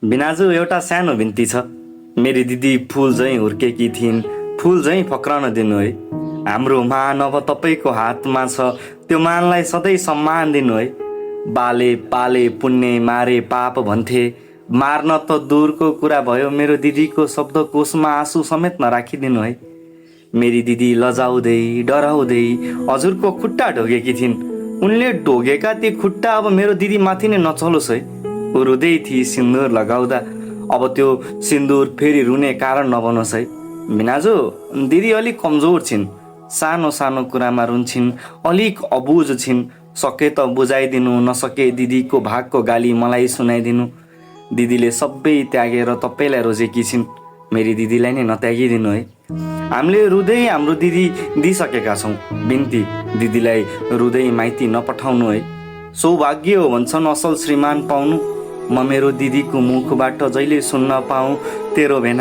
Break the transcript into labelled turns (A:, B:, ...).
A: बिनाजु एउटा सानो बिन्ती छ। मेरी दिदी फुल झैँ हुर्केकी थिइन्, फुल झैँ फक्राउन दिनु है। हाम्रो मान अब तपाईँको हातमा छ, त्यो मानलाई सधैँ सम्मान दिनु है। बाले पाले पुण्य मारे पाप भन्थे, मार्न त दूरको कुरा भयो, मेरो दिदीको शब्दकोशमा आँसु समेत नराखिदिनु है। मेरी दिदी लजाउँदै डराउँदै हजुरको खुट्टा ढोगेकी थिइन्। उनले ढोगेका ती खुट्टा अब मेरो दिदी माथि नै नचलोस् है। ऊ रुँदै थिए सिन्दुर लगाउँदा, अब त्यो सिन्दुर फेरि रुने कारण नबनोस् है। बिनाजु दिदी अलिक कमजोर छिन्, सानो सानो कुरामा रुन्छन्, अलिक अबुझ छिन्। सके त बुझाइदिनु, नसके दिदीको भागको गाली मलाई सुनाइदिनु। दिदीले सबै त्यागेर तपाईँलाई रोजेकी छिन्, मेरी दिदीलाई नै नत्यागिदिनु है। हामीले रुँदै हाम्रो दिदी दिइसकेका छौँ, बिन्ती दिदीलाई रुँदै माइती नपठाउनु है। सौभाग्य हो भन्छन् असल श्रीमान पाउनु, म मेरो दिदीको मुखबाट जहिले सुन्न पाऊँ तेरो भेना।